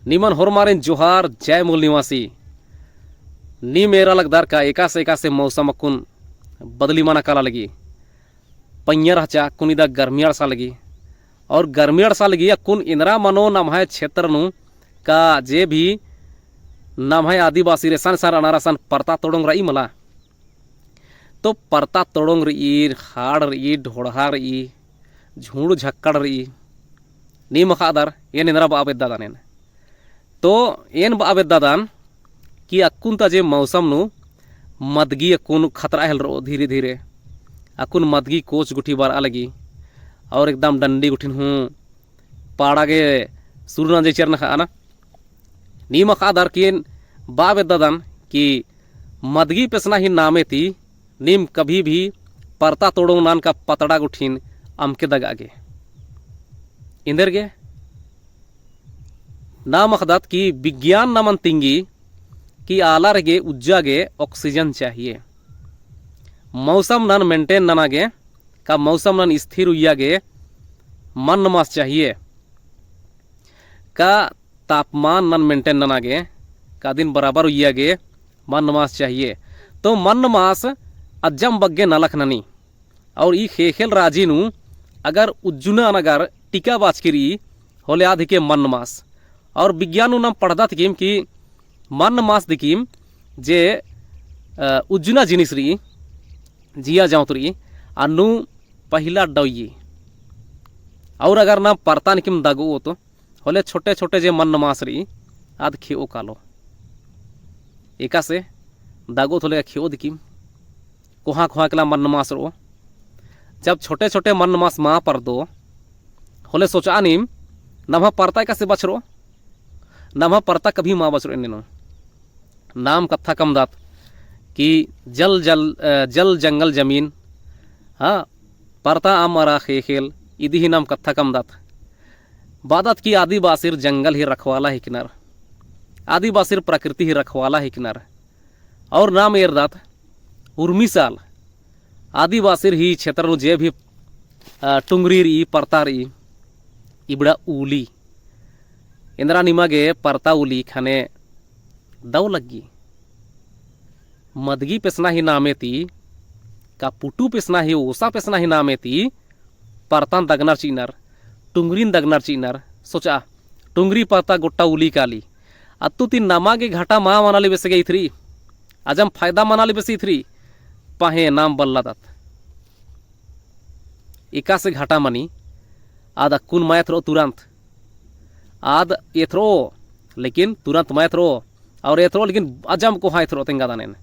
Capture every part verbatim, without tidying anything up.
निमन होरमारिन जोहार, जय मूल निवासी। नीम एरा लगदर का एकासे एकासे मौसम अक्कुन बदली मना काला लगी। पइय्याँ रहचा अक्कुन इदा गर्मी अंड़सा लगी। और गर्मी अंड़सा लगी अक्कुन एन्दरा मनो नम्है क्षेत्र नू का जे भी नम्है आदिवासी रअनर असन परता तोड़ोंग रई मला। तो परता तोड़ोंग रई, हाड़ रई, ढोड़हा रई, झुंड झक्कड़ रई। नीम अख़दर एन एन्दरा बआ बेद्दादन एन। तो एन बआ बेद्दादन कि अक्कुन ता जे मौसम नू मदगी अक्कुन खतरा हेलरओ धीरे धीरे। अक्कुन मदगी कोच गुट्ठी बरआ लगी और एकदम डंडी गुट्ठिन हूँ पाड़ा गे सुरु नंजर चिअना ख़ना। नीम अख़दर कि एन बआ बेद्दादन कि मदगी पेसना ही नामे ती नीम कभी भी परता तोड़ोंग ननका पतड़ा गुट्ठिन अमके दगआ गे। एन्देरगे नाम अख़दत कि विज्ञान नमन तिंगी कि आलर गे उज्जा गे oxygen चाहिए। मौसम नन maintain नना गे का मौसम नन स्थिर उइया गे मन्न मास चाहिए। का तापमान नन maintain नना गे, का अदिन बराबर उइया गे मन्न मास चाहिए। तो मन्न मास अज्जम बग्गे नलख ननी। और ई ख़ेख़ेल राजी नू अगर उज्जुना नगर टिका बाचकी रई, होले आद हिके मन्न मास। और विज्ञान नू नाम पढ़दत किम कि मन्न मास दिकिम जे, अ, उज्जुना जिनिस रई, जिया जौत रई, अन्नु पहिला डौई। और अगर नाम परता निकिम दगओत, होले छोटे छोटे जे मन्न मास रई, आद खेओ कालो। एकासे दगओत होले खेओ दिकिम। कोहाँ कोहाँ एकला मन्न मास रओ। जब छोटे छोटे मन्न मास मा परदो, होले सोचआ नीम, नम्है परता एकासे बछरओ। नम्है परता कभी मा बछरओ एन्ने नू। नाम कत्था कमदत कि जल, जल, अ, जल जंगल जमीन, हाँ, परता अमरा ख़ेख़ेल, इदी ही नाम कत्था कमदत। बअदत कि आदिवासिर जंगल ही रखवाला हिकनर, आदिवासिर प्रकृति ही रखवाला हिकनर। और नाम एरदत उर्मी साल आदिवासिर ही क्षेत्र नू जे भी, अ, टुंगरी रई, परता रई, इबड़ा उली। एन्दरा निमा गे परता उली ख़ने दव लग्गी। मदगी पेसना ही नामे ती, का पुटु पेसना ही, ओसा पेसना ही नामे ती, परतन दगनर चिअनर, टुंगरिन दगनर चिअनर, सोचआ, टुंगरी परता गोट्टा उली काली। अत्तु ती नमा गे घाटा मा मनाली बेसे गे इथरी, अजम फायदा मनाली बेसे इथरी, पहें नाम बल्लादत। एकासे घाटा मनी, आद अक्कुन मा एथरओ तुरंत। आद एथरओ, लेकिन तुरंत मा एथरओ। और एथरओ, लेकिन अजम कोहाँ एथरओ तेंगादन एन।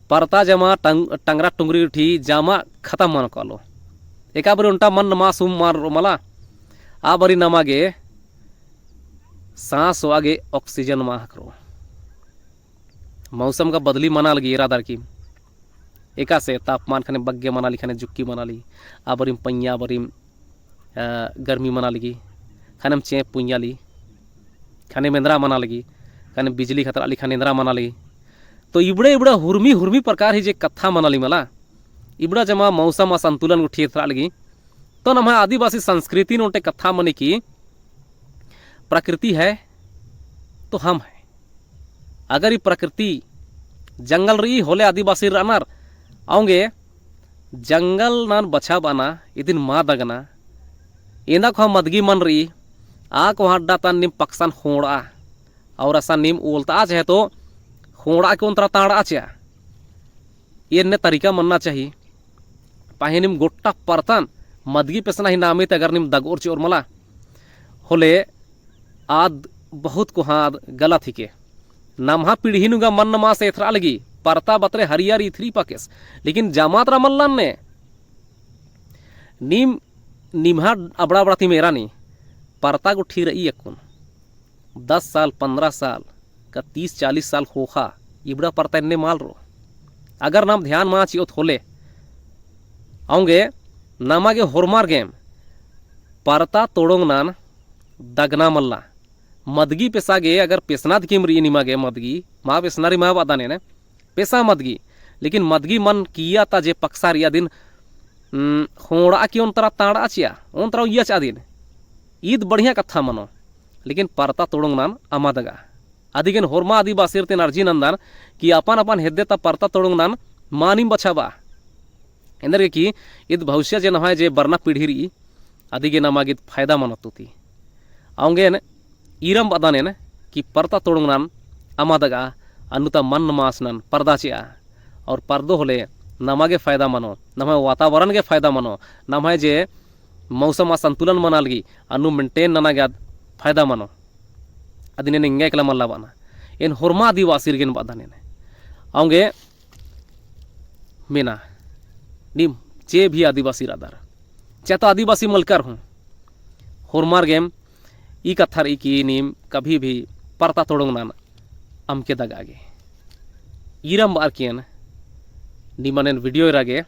परता जमा टंग-, टंगरा टुंगरी गुट्ठी जमा खतम मनो कालो। एका बारी ओन्टा मन्न मास हूँ मा रओ मला। आ बारी नमा गे साँस होआ गे oxygen मा ख़क्खरओ। मौसम का बदली मना लगी एरा दर की। एकासे तापमान ख़ने बग्गे मनाली, ख़ने जुक्की मनाली, आ बारिम पइय्याँ, आ बारिम, अ, गर्मी मना लगी, ख़नेम चेंप पुइयाली, ख़नेम एन्दरा मना लगी, ख़ने बिजली खतरआली, ख़ने एन्दरा मना लगी। तो इबड़ा इबड़ा हुरमी हुरमी प्रकार ही जे कत्था मनाली मला, इबड़ा जमा मौसम असंतुलन गुट्ठी एथरआ लगी। तो नम्है आदिवासी संस्कृति नू ओन्टे कत्था मनी कि प्रकृति है तो हम है। अगर ई प्रकृति जंगल रई होले आदिवासी रअनर, औंगे जंगल नन बछाबअना, इदिन मा दगना। एन्दा कोहाँ मदगी मन रई, आ कोहाँ अड्डा तन नीम पक्सन ख़ोंड़आ, और असन नीम ओलतआ चाहे तो ख़ोंड़आ के ओन्तरा ताड़आ चिआ। एन्ने तरीका मन्ना चाही। पहें नीम गोट्टा परतन मदगी पेसना ही नामे ती अगर नीम दगओर चिओर मला, होले आद बहुत कोहाँ आद गलत हिके। नम्है पीढ़ी नू गा मन्न मास एथरआ लगी, परता बतरे हरियर इथरी पकेस, लेकिन जमा तरा मल्ला ने। नीम, निम्है अबड़ा अबड़ा ती मेरा नी, परता गुट्ठी रई अक्कुन। दस साल, पन्द्रह साल, का तीस चालीस साल ख़ोख़ा, इबड़ा परता एन्ने मल रओ। अगर नाम ध्यान मा चिओत होले, औंगे नमा गे होरमर गेम परता तोड़ोंग नन दगना मल्ला। मदगी पेसा गे अगर पेसना दिकिम रई निमा गे मदगी, मा पेसना रई मा बअदन एन, पेसा मदगी, लेकिन मदगी मन किया ता जे पक्सा रई अदिन, उम, ख़ोंड़आ के ओन्तरा ताड़आ चिआ, ओन्तरा उइया चिआ अदिन। ईद बढ़िया कत्था मनो। लेकिन परता तोड़ोंगनन अमा दगा। अदिगेन होरमा आदिवासिर तेन अर्जी नन्दन कि अपन अपन हेद्दे ता परता तोड़ोंगनन मानिम बछाबआ। एन्देरगे कि ईद भविष्य जे नम्है जे बरना पीढ़ी रई, अदिगे नमा गे ईद फायदा मनो तुती। औंगेन ईरम बअदन एन कि परता तोड़ोंगनन अमा दगा, अन्नु ता मन्न मासनन परदा चिआ। और परदो होले नमा गे फायदा मनो, नम्है वातावरण गे फायदा मनो, नम्है जे मौसम आ संतुलन मना लगी, अन्नु maintain नना गे आद फायदा मनो। अदिन एन एंगा एकला मल्ला बअना। एन होरमा आदिवासिर गेन बअदन एन। औंगे मेना, नीम जे भी आदिवासी रअदर, चाहे तो आदिवासी मलकर हूँ, होरमर गेम ई कत्था रई कि नीम कभी भी परता तोड़ोंगनन अमके दगा गे। ईरम बअर की एन निमन एन video एरा गे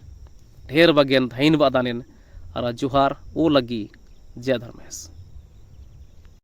ढेर बग्गेन धइन बअदन एन। अरा जोहार ओ लग्गी। जय धर्मेस।